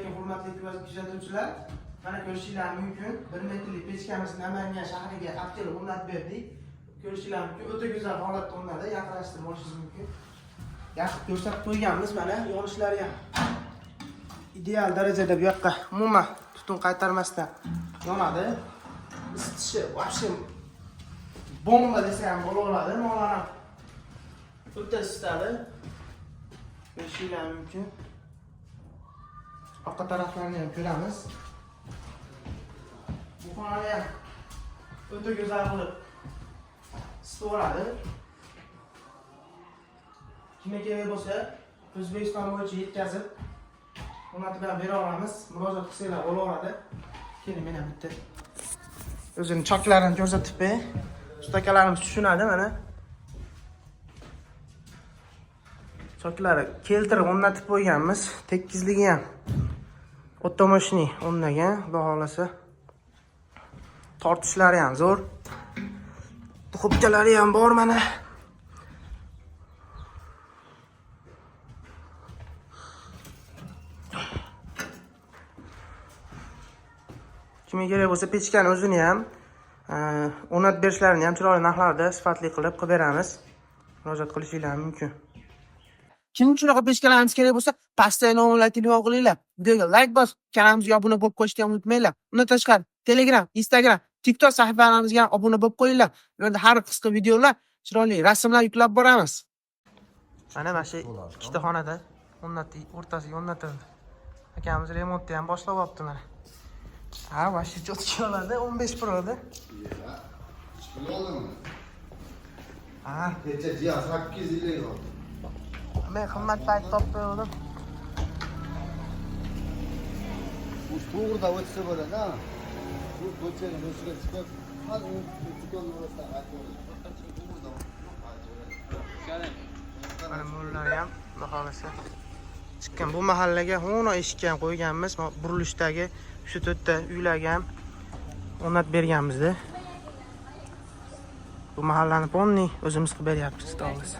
Assalomu alaykum hurmatli kuzatuvchilar. Mana ko'rishinglar mumkin. 1 metrli pechkamiz Namangan shahriga olib kelib o'rnatib berdik. Ko'rishinglar mumkin. O'ta go'zal holatda o'rnadi. Yaqinlashtirib olishingiz mumkin. Yaqin ko'rsatib qo'yganmiz mana yonishlari ham ideal darajada bu yoqqa umuman tutun qaytarmasdan yonadi. Isitishi вообще bomba desa ham bo'laveradi. Nonlar ham o'ta isitadi. Ko'rishinglar mumkin. Orqa taraflarini ham ko'ramiz. Bu xonani ham o'ta go'zal qilib isitaveradi. Kimga kerak bo'lsa, O'zbekiston bo'yicha yetkazib, o'rnatib ham bera olamiz. Murojaat qilsanglar bo'laveradi. Keling, men ham bitta o'zini choklarini ko'rsatib bey. Usta akalarimiz tushunadi mana. Choklari keltirib o'rnatib qo'yganmiz. Tekizligi ham o'ta мощный o'rnagan, xudo xohlasa. Tortishlari ham zo'r. Duxobkalari ham bor mana. Kimga kerak bo'lsa pechkani o'zini ham o'rnatib berishlarini ham chiroyli narxlarda sifatli qilib qilib beramiz. Murojaat qilishinglar mumkin. Kim shunaqa pechkalarimiz kerak bo'lsa, pastdagi nomerlarga telefon qilinglar. Videoga like bosib, kanalimizga obuna bo'lib qo'yishni ham unutmanglar. Undan tashqari Telegram, Instagram, TikTok sahifalarimizga ham obuna bo'lib qo'yinglar. Bu yerda har qisqa videolar, chiroyli rasmlar yuklab boramiz. Mana shu ikkita xonada o'rnatdik, o'rtasiga o'rnatildi. Akamiz remontni ham boshlab olibdi mana. Ha, вообще чётко oladi, 15 Pro'da. Oldimi? Ha, Kecha jiyan 850 oldi. Men qimmat payt topib qo'ydim. Bu to'g'rida o'tsa bo'ladi, ha? Bu ko'chaning boshiga chiqib, hal u do'kon orasidan qaytaveradi. To'g'ridan. Mana mo'llar ham xudo xohlasa chiqqan. Bu mahallaga xuno eshikka ham qo'yganmiz. Mana Burilishdagi shu to'rtta uylarga ham o'rnatib berganmiz-da. Bu mahallani полный o'zimiz qilib beryapmiz, xudo xohlasa.